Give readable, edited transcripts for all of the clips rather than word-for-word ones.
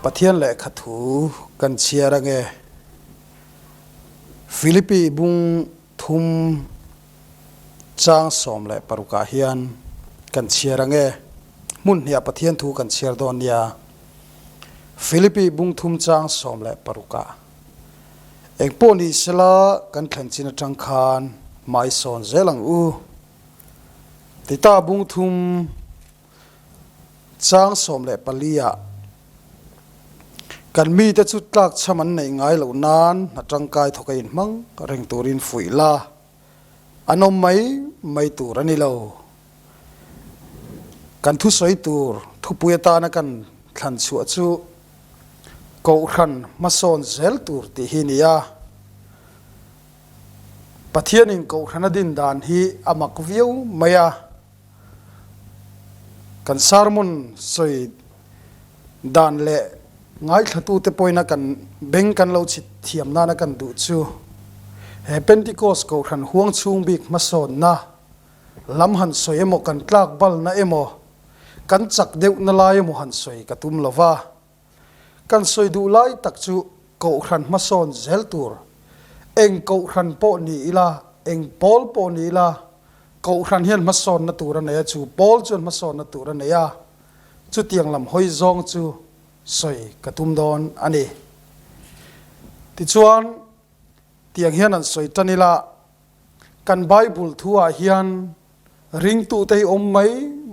Pathian lehkha thu kan chhiar ange. Philippi bung thum chang 16 ah hian kan chhiar ange. Hmun hnih ah Pathian thu kan chhiar dawn nia. Philippi bung thum chang 16 ah. Engpawh ni sela kan thlen chin atang khan hmai sawn zel ang u. Tita bung thum chang 14 ah kan mite chu tlak chham an neih ngai loh nan hna tangkai thawk a inhmang reng turin fuih la an awm mai mai tur a ni lo. Kan thusawi tur thupui atana kan thlan chhuah chu Kohhran hmasawn zel tur tih hi ni a. Pathianin Kohhran a din dan hi a mak viau mai a. Kan sermon sawi dan leh ngaithlatute pawhin a kan beng kan lo chhit thiam nana kan duh chu he Pentecost Kohhran huang chhung bik hmasawnna lam han sawi emaw kan tlak balna emaw kan chak deuhna lai emaw han sawi ka tum lo va. Kan sawi duh lai tak chu Kohhran hmasawn zel tur. Eng Kohhran pawh ni ila, eng pawl pawh ni ila, Kohhran hian hmasawnna tur a nei a, chu pawl chuan hmasawnna tur a nei a, chutiang lam hawi zawng chu sawi ka tum dawn a ni. Tichuan, tiang hian an sawi tan ila, kan Bible thu ah hian ringtute hi awm mai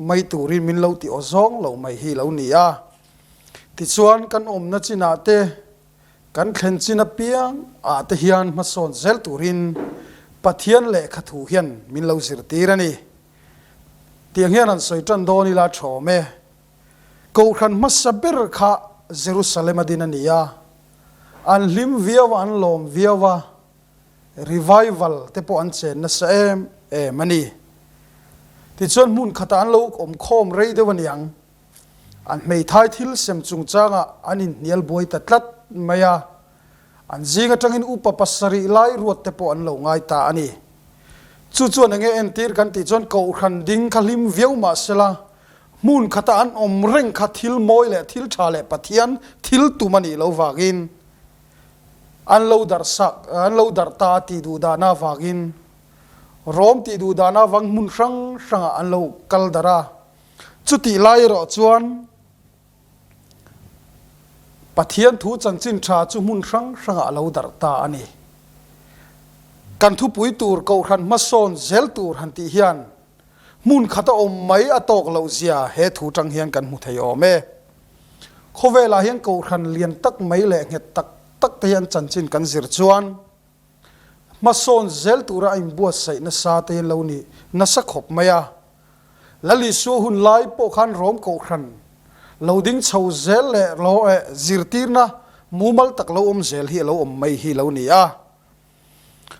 mai turin min lo ti aw zawng lo mai hi lo ni a. Tichuan, kan awmna chinah te, Kan thlen chin apiang ah te hian hmasawn zel turin Pathian lehkha thu hian min lo zirtir a ni. Tiang hian han sawi tan dawn ila thawm e. Kohhran hmasa ber kha Jerusalem a din a ni a. An hlim viau a, an lawm viau a, revival te pawh an chen nasa em em a ni. Tichuan hmun khatah an lo awm khawm rei deuh a niang. An hmeithai thil sem chungchangah an inhnial buai ta tlat mai a, an zing atangin upa pasarih lai ruat te pawh an lo ngai ta a ni. Chu chuan enge entir kan tih chuan Kohhran ding kha hlim viau mah sela, hmun khata an awm reng kha thil mawi leh thil tha leh Pathian thil tum a nih loh vangin an lo darh sak, an lo darh ta a tih duh dahna avangin Rom tih duh dahna avang hmun hrang hrangah an lo kal darh a. Chutih lai erawh chuan Pathian thu chanchin tha chu hmun hrang hrangah a lo darh ta a ni. Kan thupui tur Kohhran hmasawn zel tur han tih hian hmun khat a awm mai a tawk loh zia he thu tang hian kan hmu thei awm e. Khawvelah hian Kohhran lian tak mai leh nghet tak tak te hian chanchin kan zir chuan Hmasawn zel tura a inbuatsaih nasa te lo ni nasa khawp mai a. Lal Isua hun lai pawh khan Rom Kohhran lo ding chho zel leh lo eh zirtirna mumal tak lo awm zel hi a lo awm mai hi lo ni a.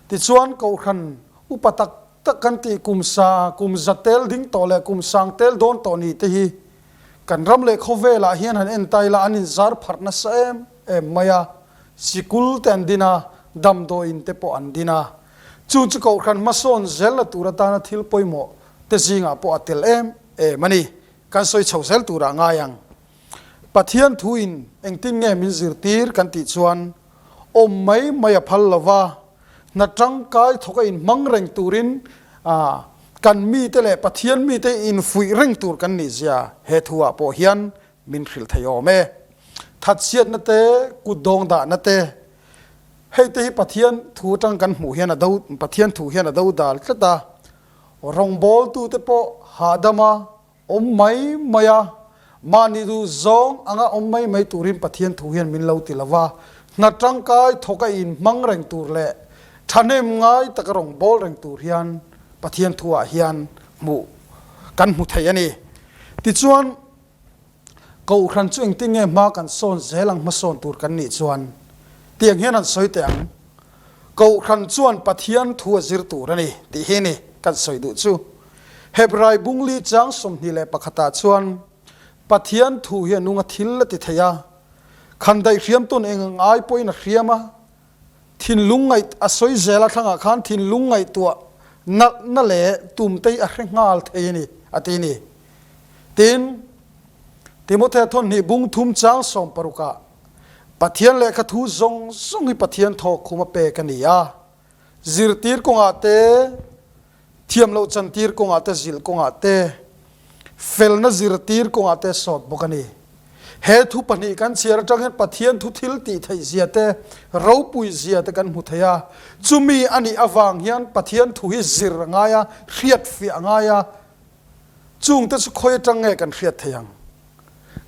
Tichuan Kohhran upa tak tak kan tih kum sa kum za tel ding tawh leh kum sang tel dawn tawh ni te hi kan ram leh khawvelah hian han en ta ila an inzar pharh nasa em em mai a. Sikul te an din a, damdawiin te pawh an din a. Chu chu Kohhran hmasawn zelna tur atana thil pawimawh te zingah pawh a tel em em a ni. Kan sawi chho zel turah ngai ang. Pathian thuin engtin nge min zirtir kan tih chuan awm mai mai a phal lo va, hna tangkai thawk a inhmang reng turin kan mite leh Pathian mite infuih reng tur kan nih zia he thuah pawh hian min hrilh thei awm e. Thatchhiatna te, kut dawng dahna te, hei te hi Pathian thu atang kan hmuh hian a do, Pathian thu hian a do dal tlat a. Rawngbawltute pawh hahdam a, awm mai mai a, mahni duh zawng anga awm mai mai turin Pathian thu hian min lo ti lo va. Hna tangkai thawk a inhmang reng tur leh thahnem ngai taka rawngbâwl reng tur hian Pathian thuah hian hmuh kan hmu thei a ni. Tichuan, Kohhran chu engtin nge hma kan sawn zel ang hmasawn tur kan nih chuan tiang hian han sawi teh ang. Kohhran chuan Pathian thu a zir tur a ni tih hi ni kan sawi duh chu. Hebrai bungli chang 21 ah chuan Pathian thu hi a nung a thil a ti thei a, khan daih hriam tawn eng ang ai pawhin a hriam a, thinlung ngaih a sawi zel a thlangah khan thinlung ngaihtuah nalhna leh tumte hi a hre nghal thei a ni a ti a ni. Tin, Timothea thawnhnih bung thum chang 16 ah. Pathian lehkha thu zawng zawng hi Pathian thawkkhum a pek a ni a, zirtir kawngah te, thiam loh chantir kawngah te, zilh kawngah te, felna zirtir kawngah te sawt bawk a ni. He thu pahnih kan chhiar atang hian Pathian thu thil tih theih zia te, ropui zia te kan hmu thei a. Chumi a nih avang hian Pathian thu hi zir a ngai a, hriat fiah a ngai a. Chungte chu khawi atang nge kan hriat thei ang?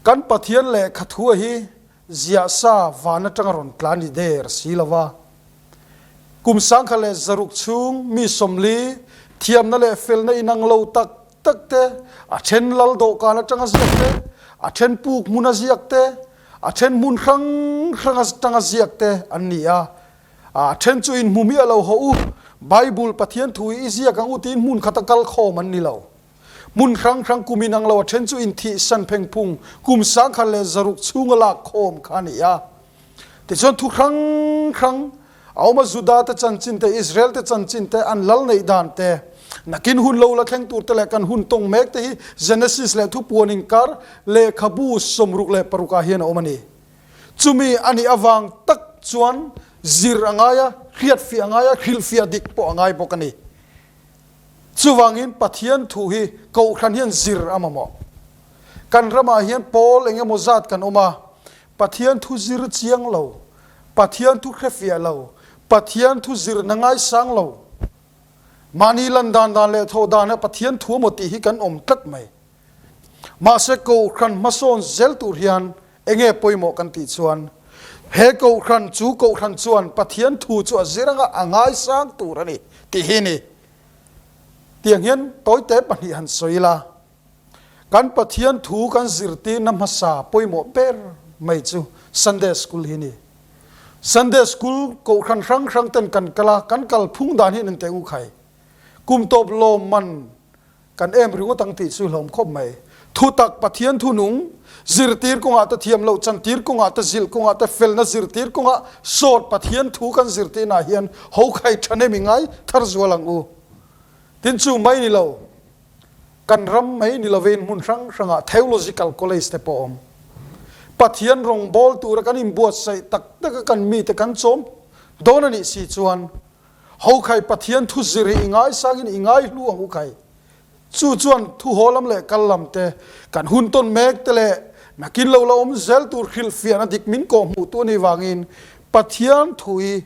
Kan Pathian lehkha thu a hi ziah sa van atanga rawn tla ni der si lo va. Kum sangkhat leh zaruk chhung mi 40 thiamna leh felna inang lo tak tak te, a then lal dawhkan atanga ziak te, a then puk hmuna ziak te, a then hmun hrang hrang atanga ziak te an ni a. A then chu inhmu miah lo haw u, Bible Pathian thu hi i ziak ang u tiin hmun khata kal khawm an ni lo. Hmun hrang hrang kum inang lo a then chu inthihsan phengphung kum 1600 chhunga lak khawm kha a ni a. Tichuan thu hrang hrang a awm a, Juda te chanchin te, Israel te chanchin te, an lal neih dan te, nakin hun lo la thleng tur te leh kan hun tawng mek te hi Genesis leh Thupuan inkar lehkhabu 66 ah hian a awm a ni. Chumi a nih avang tak chuan zir a ngai a, hriatfiah a ngai a, hrilhfiah dik pawh a ngai bawk a ni. Chuvangin Pathian thu hi Kohhran hian zir a mamawh. Kan ramah hian pawl eng emaw zat kan awm a, Pathian thu zir chiang lo, Pathian thu hrefiah lo, Pathian thu zirna ngaisang lo, mahni lan dan dan leh thawh dan ah Pathian thu emaw tih hi kan awm tlat mai. Mahse Kohhran hmasawn zel tur hian enge pawimawh kan tih chuan he Kohhran chu Kohhran chuan Pathian thu chu a zir anga a ngaisang tur a ni tih hi ni. Tiang hian tawite pahnih han sawi ila. Kan Pathian thu kan zirtirna hmasa pawimawh ber mai chu Sunday School hi ni. Sunday School Kohhran hrang hrang ten kan kal a, kan kal phung dan hi an inteh u khai. Kum tawp lawm man kan em ringawt ang tih chu hlawm khawp mai. Thutak Pathian thu nung zirtir kawngah te thiam loh chantir kawngah te zilh kawngah te felna zirtir kawngah sawt Pathian thu kan zirtirnaah hian ho khai thahnem i ngai thar zual ang u. Tin chu mai ni lo. Kan ram mai ni lovin hmun hrang hrangah Theological College te pawh awm. Pathian rawngbâwl tura kan inbuatsaih tak taka kan mite kan chawm dawn a nih si chuan ho khai Pathian thu zir hi i ngaisangin i ngaihlu ang u khai. Chu chuan thu haw lam leh kal lam te, kan hun tawn mek te leh nakin lo la awm zel tur hrilhfiahna dik min kawhhmuhtu a nih vangin Pathian thu hi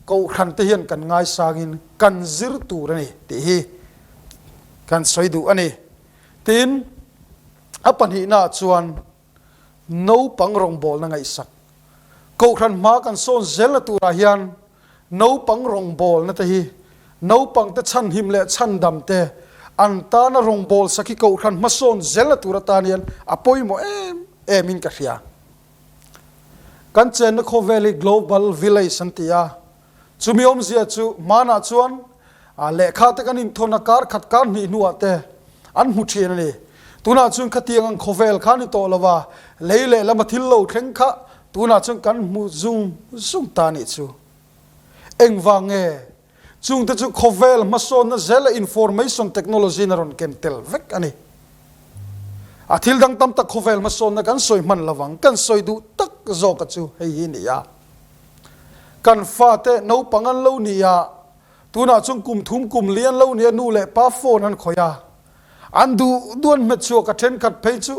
Kohhran te hian kan ngaisangin kan zir tur a ni tih hi kan sawi duh a ni. Tin, a pahnihnaah chuan naupang rawngbawlna ngaihsak. Kohhran hma kan sawn zelna turah hian naupang rawngbawlna te hi naupangte chhanhim leh chhandam te an tana rawngbawlsak hi kohhran hmasawn zelna tur atan hian a pawimawh em emin ka hria. Kan chenna khawvel hi Global Village an ti a, chumi awmzia chu hmanah chuan lehkha te kan inthawn a, kar khat kar hnih hnuah te an hmu thin a ni. Tunah chuan khatiang ang khawvel kha a ni tawh lo a, lei leh lama thil lo thleng kha tunah chuan kan hmu zung zung ta a nih chu. Engvang nge? Chungte chu khawvel hmasawnna zela information technology in a rawn ken tel vek a ni. A thil dang tam tak khawvel hmasawnna kan sawi hman lo ang, kan sawi duh tak zawka chu hei hi ni a. Kan fate naupang an lo ni a, tunah chuan kum thum kum li an lo ni a, nu leh pa phone an khawih a, an duh duh an hmet chhuak a, thenkhat phei chu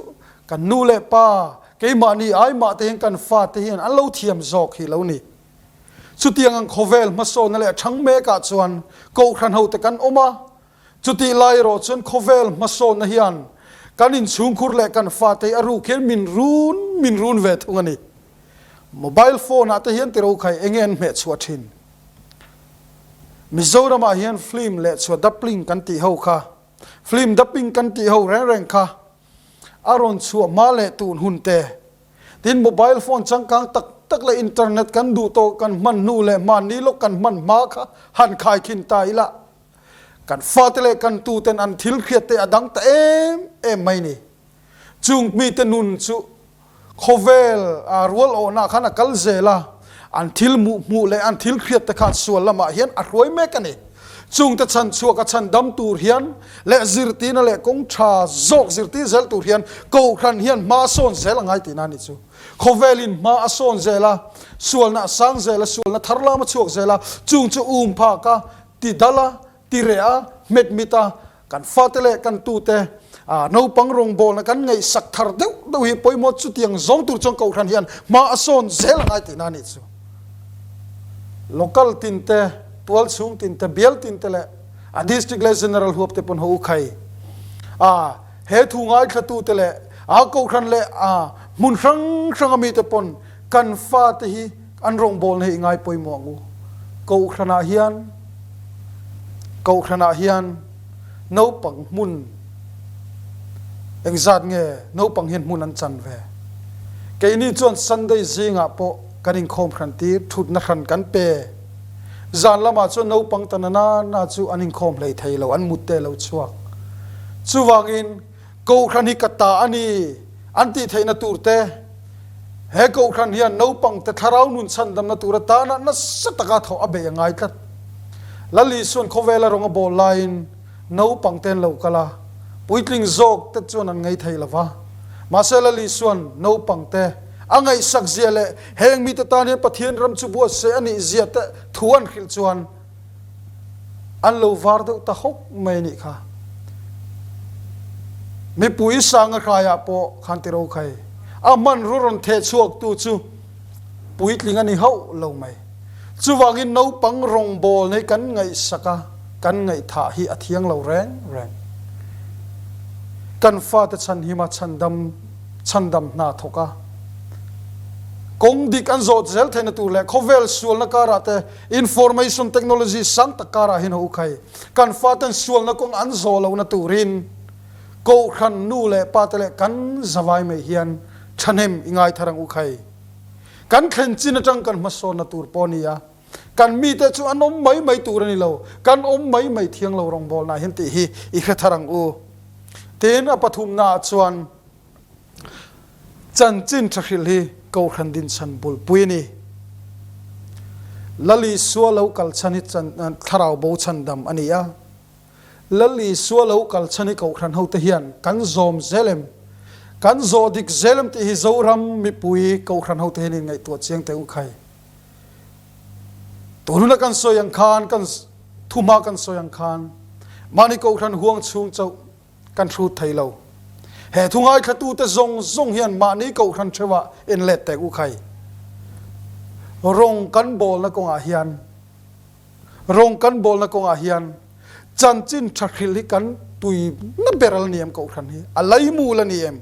kan nu leh pa keimahni aimah te hian kan fate hian an lo thiam zawk hi lo ni. Chutiang ang khawvel hmasawnna leh a chhang mekah chuan Kohhran hote kan awm a, chutih lai erawh chuan khawvel hmasawnna hian kan inchhungkhur leh kan fate hi a ruk hian min run min run ve thung a ni. Mobile phone ah te hian tiro khai enge an hmeh chhuah thin? Mizoramah hian film leh chhuah dubbling kan tih ho kha, film dubbing kan tih ho reng reng kha a rawn chhuah hma leh tun hun te Tin, mobile phone changkang tak tak leh internet kan duh tawh kan hman hnu leh hmanni lawk kan hman hma kha han khaikhin ta ila, kan fate leh kan tuten an thil hriat te a dang ta em em mai ni. Chung mite nun chu khawvel a rual awhna khan a kal zel a, an thil hmuh hmuh leh an thil hriat te khan sual lamah hian a hruai mek a ni. Chungte chhan chhuak a chhan dam tur hian leh zirtirna leh kawng tha zawk zirtir zel tur hian Kohhran hian hma sawn zel a ngai tihna a ni chu. Khawvelin hma a sawn zel a, sualna a sang zel a, sualna thar lam a chhuak zel a, chung chu um phak a, ti dal a, ti reh a, hmet mit a, kan fate leh kan tute naupang rawngbawlna kan ngaihsak thar deuh deuh hi pawimawh chutiang zawng tur chuan Kohhran hian hma a sawn zel a ngai tihna a nih chu. Local tinte, tualchhung tinte, bial tinte leh a District leh General huap te pawn ho u khai a, he thu ngaithlatute leh a Kohhran leh a hmun hrang hranga mite pawn kan fate hi an rawngbawlna hi i ngai pawimawh ang u. Kohhranah hian Kohhranah hian naupang hmun engzat nge naupang hian hmun an chan ve? Keini chuan Sunday zingah pawh kan inkhawm hran tir, thutna hran kan pe. Zan lamah chuan naupang ta na na na chu an inkhawm hlei thei lo, an mut te lo chhuak. Chuvangin Kohhran hi ka ta a ni an tih theihna tur te, he Kohhran hian naupang te thlarau nun chhandamna tur atana nasa taka thawh a bei a ngai tlat. Lal Isuan khawvela rawng a bawl laiin naupang te an lo kal a, puitling zawk te chuan an ngei thei lo va. Mahse Lal Isuan naupang te a ngaihsak zia leh heng mite tan hian Pathian ram chu buatsaih a nih zia te thu an hrilh chuan, An lo var deuh ta hawk mai a nih kha. Mipui sanga hraiah pawh khan ti ro khai. A hmanrua rawn theh chhuaktu chu puitling a ni hauh lo mai. Chuvangin naupang rawngbawlna hi kan ngaihsak a, kan ngaihthah hi a thiang lo reng reng. Kan fate chhanhima chhandam chhandam hna thawk a, kawng dik an zawh zel theihna tur leh khawvel sualna karah te Information technology sang tak karah hian ho khai kan faten sualna kawng an zawh lohna turin Kohhran nu leh pa te leh kan zavai mai hian thahnem i ngai thar ang u khai. Kan thlen chin atang kan hmasawnna tur pawh a ni a, kan mite chu an awm mai mai tur a ni lo, kan awm mai mai thiang lo rawngbawlna hian tih hi i hre thar ang u. Tin, a pathumnaah chuan, Chanchin tha hrilh hi Kohhran dinchhan bulpui a ni. Lal Isua lo kal chhan hi thlarau bo chhandam a ni a. Lal Isua lo kal chhan hi Kohhran hote hian kan zawm zel em? Kan zawh dik zel em tih hi Zoram mipui Kohhran hote hian inngaihtuah chiang teh u khai. Tun huna kan sawi ang khan, kan thuhma kan sawi ang khan mahni Kohhran huang chhung chauh Kan hrut thei lo. He thu ngaithlatute zawng zawng hian mahni kohhran theuhah en let tek u khai. Rawng kan bawlna kawngah hian Rawng kan bawlna kawngah hian chanchin tha hrilh hi kan tui na ber a la ni em kohhran hi? A laimu la ni em?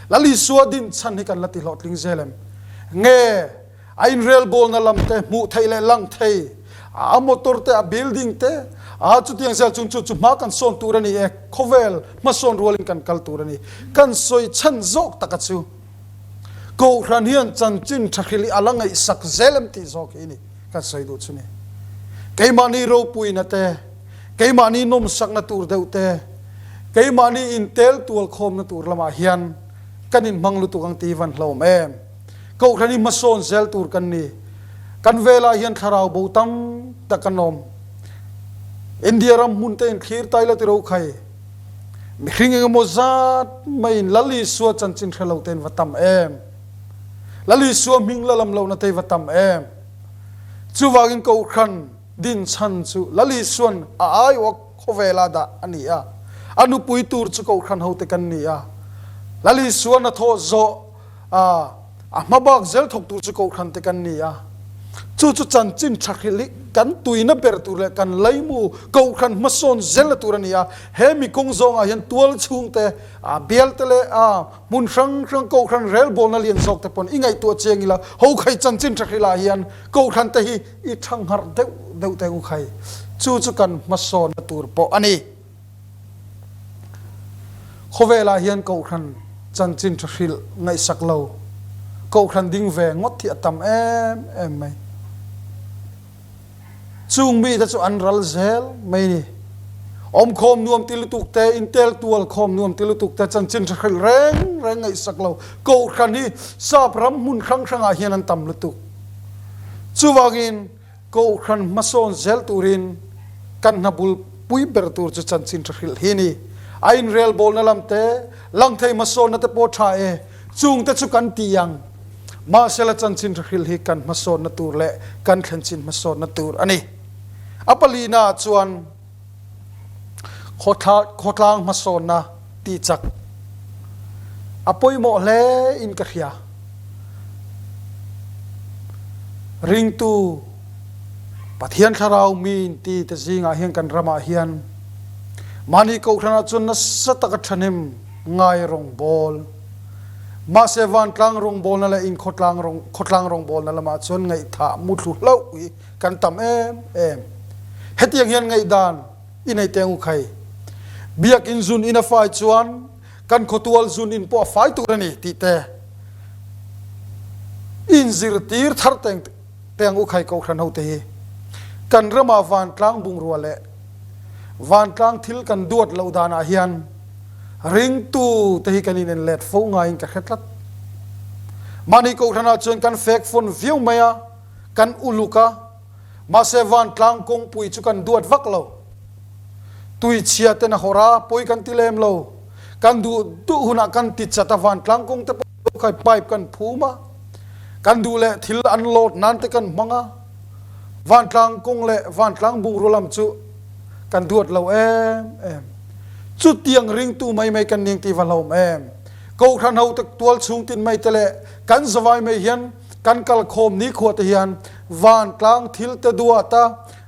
Lal Isua din chhan hi kan la ti hlawhtling zel em? Nge A inrelbawlna lam te hmuh theih leh lang thei, a motor te, a building te, a chutiang zel chung chu chu hma kan sawn tur a ni e, khawvel hmasawn rualin kan kal tur a ni. Kan sawi chhan zawk taka chu Kohhran hian chanchin tha hrilh hi a la ngaihsak zel em tih zawk hi a ni kan sawi duh chu ni. Keimahni ropuina te, keimahni nawmsakna tur deuh te, keimahni intel tual khawmna tur lamah hian kan inhmang lutuk ang tih hi van hlauhawm em? Kohhran hi hmasawn zel tur kan ni. Kan velah hian thlarau bo tam tak an awm. India ram hmun te in thlir tai la ti ro khai. Mihring engemaw zat maiin Lal Isua chanchin hre lo te in va tam em. Lal Isua hming la lam lohna te hi va tam em. Chuvangin Kohhran din chhan chu Lal Isuan a aiawh khawvela dah a ni a. A nupui tur chu Kohhran hote kan ni a. Lal Isuan a thawh zawh A, a hma bak zel thawk tur chu Kohhran te kan ni a. Chu chu chanchin tha hrilh hi kan tuina ber tur leh kan laimu Kohhran hmasawn zelna tur a ni a. He mi kawng zawngah hian tual chhungte, a bialte leh a hmun hrang hrang Kohhran relbawlna lian zawk te pawn i ngaihtuah chiang ila, ho khai chanchin tha hrilh ah hian Kohhran te hi i thangharh deuh deuh teh u khai. Chu chu kan hmasawnna tur pawh a ni. Khawvelah hian Kohhran chanchin tha hrilh ngaihsak lo, Kohhran ding ve ngawt hi a tam em em mai. Chung mite chu an ral zel mai ni. Awmkhawm nuam ti lutuk te, intel tual khawm nuam ti lutuk te, chanchin tha hrilh reng reng ngaihsak lo Kohhran hi sap ram hmun hrang hrangah hian an tam lutuk. Chuvangin, Kohhran hmasawn zel turin kan hna bul pui ber tur chu chanchin tha hrilh hi a ni. A inrelbawlna lam te, langthei hmasawnna te pawh tha e, chung te chu kan ti ang. Mahsela chanchin tha hrilh hi kan hmasawnna tur leh kan thlen chin hmasawnna tur a ni. A palina chuan khawtlang hmasawnna tih chak a pawimawh hle in ka hria. Ringtu Pathian thlarau mi in ti te zingah hian kan ramah hian mahni kohhranah chuan nasa taka thahnem ngai rawngbawl mahse vantlang rawngbawlna leh in khawtlang khawtlang rawngbawlna lamah chuan ngaihthah muthlu hlauh hi kan tam em em. Hetiang hian ngaihdan i nei teng u khai. Biakin zun in a fai chuan kan khawtual zun in pawh a fai tur a ni tih te inzirtir thar teng teng u khai kohhran ho te hi. Kan ramah vantlang bungrua leh vantlang thil kan duat loh danah hian ringtu te hi kan inen let fo ngaiin ka hre tlat. Mahni kohhranah chuan kan fek fawn viau mai a, kan uluk a, mahse vantlang kawngpui chu kan duat vak lo. Tuichhia ten a hawrh a, pawi kan ti lem lo. Kan duh duh hunah kan ti chat a, vantlang kawng te pawh khai pipe kan phum a, kan duh leh thil an load nan te kan hmang a, vantlang kawng leh vantlang bungrua lam chu kan duat lo em em. Chutiang ringtu mai mai kan ning tih va hlawm em. Kohhran ho te tual chhung tin mai te leh kan zavai mai hian Kan kalkhawm nikhua te hian vantlang thil te duat a,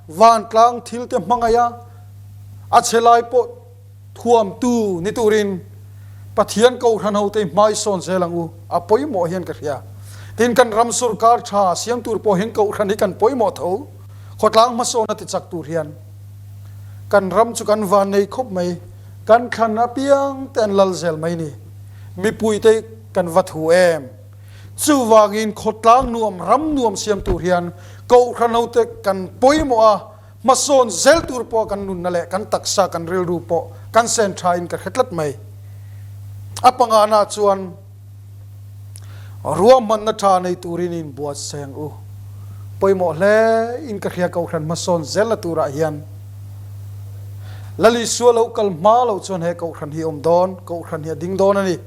vantlang thil te hmangaih a, a chhe lai pawh thuamtu ni turin Pathian Kohhran hote hi hmaisawn zel ang u, a pawimawh hian ka hria. Tin, kan ram sorkar tha siam tur pawh hian Kohhran hi kan pawimawh tho, khawtlang hmasawn a ti chak tur hian. Kan ram chu kan van nei khawp mai, kan thlan apiang te an lal zel mai ni. Mipuite hi kan va thu em? Chuvangin khawtlang nuam, ram nuam siam tur hian Kohhran hote kan pawimawh a, hmasawn zel tur pawh kan nunna leh kan taksa, kan rilru pawh kan sen thain ka hre tlat mai. A pangana chuan ruahmanna tha nei turin inbuatsaih ang u. Pawimawh hle in ka hria Kohhran hmasawn zelna turah hian Lal Isua lo kal hma loh chuan he Kohhran hi a awm dawn, Kohhran hi a ding dawn a ni.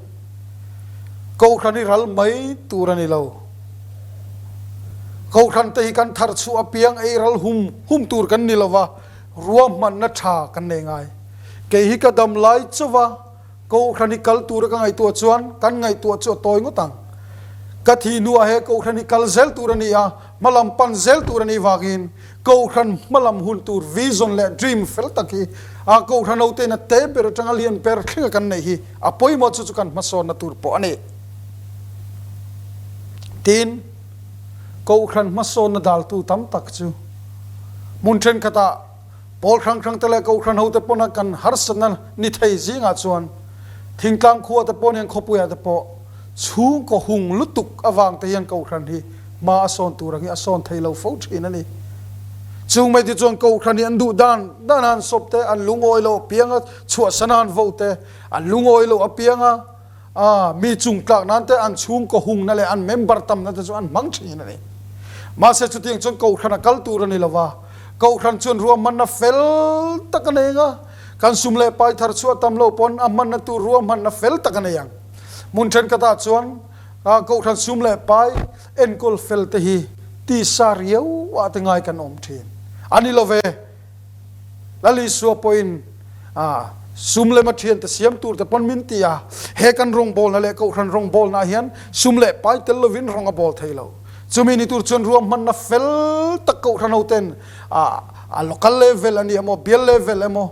Kohhran hi ral mai tur a ni lo. Kohhran te hi kan thar chhuah apiang ei ral hum hum tur kan ni lo va, ruahmanna tha kan nei ngai. Kei hi ka dam lai chauh a, Kohhran hi kal tura ka ngaihtuah chuan kan ngaihtuah chu a tawi ngawt ang. Ka thih hnuah he Kohhran hi kal zel tur a ni a, hmalam pan zel tur a nih vangin Kohhran hmalam hun tur vision leh dream fel tak hi a Kohhran hotein a te ber atanga lian ber thlenga kan neih hi a pawimawh chu chu kan hmasawnna tur pawh a ni. Tin, Kohhran hmasawnna daltu tam tak chu hmun thenkhatah Pawl hrang hrang te leh Kohhran hote pawna kan harsatna ni thei zingah chuan thingtlang khua te pawh hian khawpuiah te pawh chhungkaw hung lutuk avang te hian Kohhran hi hma a sawn tur ang hi a sawn thei lo fo thin a ni. Chung mai te chuan Kohhran hi an duh dan dan a an sawp te, an lungawi lo apianga chhuahsan a an vo te, an lungawi lo apianga A, mi chung tlak nan te an chhungkaw hungna leh an member tamna te chu an hmang thin a ni. Mahse chutiang chuan Kohhran a kal tur a ni lo va, Kohhran chuan ruahmanna fel tak a nei ang a, kan sum leh pai thar chhuah tam lo pawn a hmanna tur ruahmanna fel tak a nei ang. Hmun thenkhatah chuan Kohhran sum leh pai enkawl fel te hi tisa riau ah te ngai kan awm thin a ni lo ve. Lal Isua pawhin sum lema thiante siam tur te pawn min ti a, he kan rawngbawlna leh Kohhran rawngbawlna ah hian sum leh pai tel lovin rawng a bawl thei lo. Chumi ni tur chuan ruahmanna fel tak Kohhran hoten a local level a ni emaw, bial level emaw,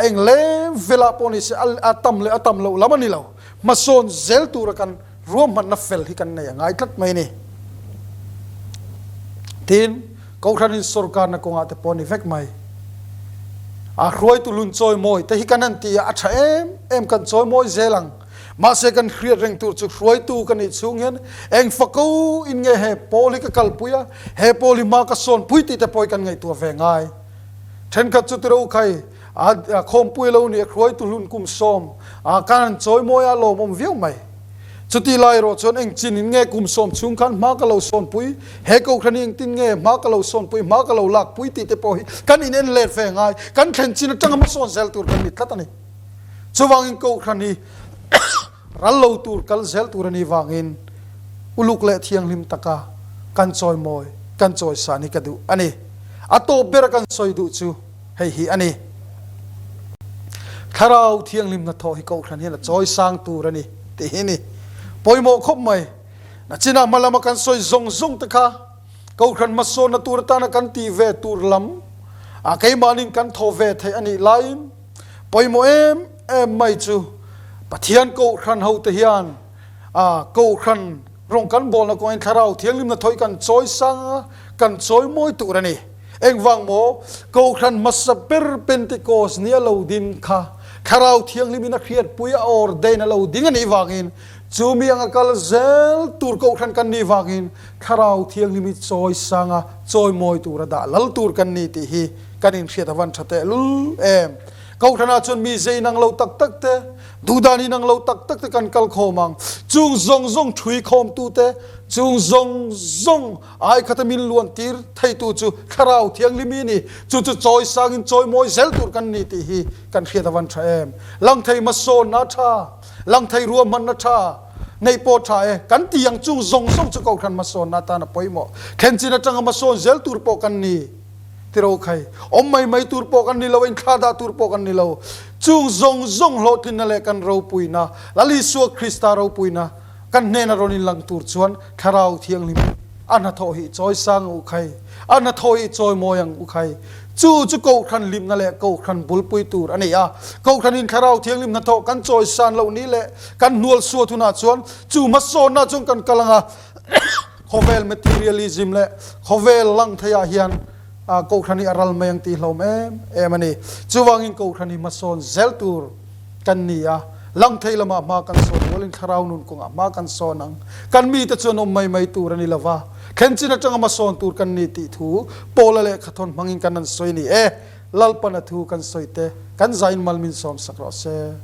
eng level ah pawh ni se a tam leh a tam loh lam a ni lo. Hmasawn zel tura kan ruahmanna fel hi kan nei a ngai tlat mai a ni. Tin, Kohhranin sorkarna kawngah te pawh a ni vek mai. A hruaitu lun chawimawi te hi kan han ti a, a tha em em kan chawimawi zel ang. Mahse kan hriat reng tur chu hruaitu ka nih chhung hian eng fako in nge he pawl hi ka kalpui a, he pawl hi hma ka sawnpui tih te pawh hi kan ngaihtuah ve ngai. Thenkhat chu tiro khai a khawmpui lo nih a hruaitu hlun kum sawm a kan han chawimawi a lawmawm viau mai. Chutih lai erawh chuan eng chin in nge kum sawm chhung khan hma ka lo sawnpui, he Kohhran hi engtin nge hma ka lo sawnpui, hma ka lo lakpui tih te pawh hi kan in en let ve ngai, kan thlen chin atanga hmasawn zel tur kan ni tlat a ni. Chuvangin Kohhran hi ral lo tur kal zel tur a nih vangin. Uluk leh thianghlim taka kan chawimawi, kan chawisan hi ka duh a ni. A tawp bera kan sawi duh chu hei hi a ni. Thlarau thianghlim hnathawh hi Kohhran hian a chawisang tur a ni tih hi a ni. Pawimawh khawp mai. Nachinah hma lama kan sawi zawng zawng te kha Kohhran hmasawnna tur atana kan tih ve tur lam ah keimahnin kan thaw ve theih a nih laiin pawimawh em em mai chu Pathian Kohhran hote hian A Kohhran rawng kan bawlna kawngin Thlarau Thianghlimna thawi kan chawi sang a, kan chawi mawi tur a ni. Engvang maw? Kohhran hmasa ber Pentecost ni a lo din kha Thlarau Thianghlimin a hriatpui a ordain a lo ding a nih vangin chu mi anga kal zel tur Kohhran kan nih vangin Thlarau Thianghlim hi chawi sang a, chawi mawi tur a dah lal tur kan ni tih hi kan inhriat a van tha tehlul em. Kohhranah chuan mi zei nang lo tak tak te, Duhdan in ang lo tak tak te kan kal khawm ang. Chung zawng zawng thui khawmtu te, chung zawng zawng ai khata min luan tir theitu chu Thlarau Thianghlim i ni. Chu chu chawi sangin chawi mawi zel tur kan ni tih hi kan hriat a van tha em. Langthei hmasawnna a tha, langthei ruahmanna tha, neih pawh tha e. Kan ti ang chung zawng zawng chu Kohhran hmasawnna atan a pawimawh. Thlen chin atanga hmasawn zel tur pawh kan ni. Tiro khai, awm mai mai tur pawh kan ni lo, inthla dah tur pawh kan ni lo. Chung zawng zawng hlawhtlinna leh kan ropuina, Lal Isua Krista ropuina kan hnena rawn inlang tur chuan Thlarau Thianghlim a hnathawh hi chawi sang ang u khai, a hnathawh hi chawi mawi ang u khai. Chu chu Kohhran hlimna leh Kohhran bulpui tur a ni a. Kohhranin Thlarau Thianghlim hnathawh kan chawi san loh ni leh kan hnual suat hunah chuan chu hmasawnna chuan kan kal ang a. Khawvel materialism leh khawvel lang theiah hian Kohhran hi a ral mai ang tih hlawm em em a ni. Chuvangin Kohhran hi hmasawn zel tur kan ni a, lang thei lamah hma kan sawn rualin thlarau nun kawngah hma kan sawn ang. Kan mite chuan awm mai mai tur a ni lova, thlen chin atanga hmasawn tur kan ni tih thu Paula lehkhathawn hmangin kan han sawi ni e. Lalpana thu kan sawi te kan zain mal min sawm sak rawh se.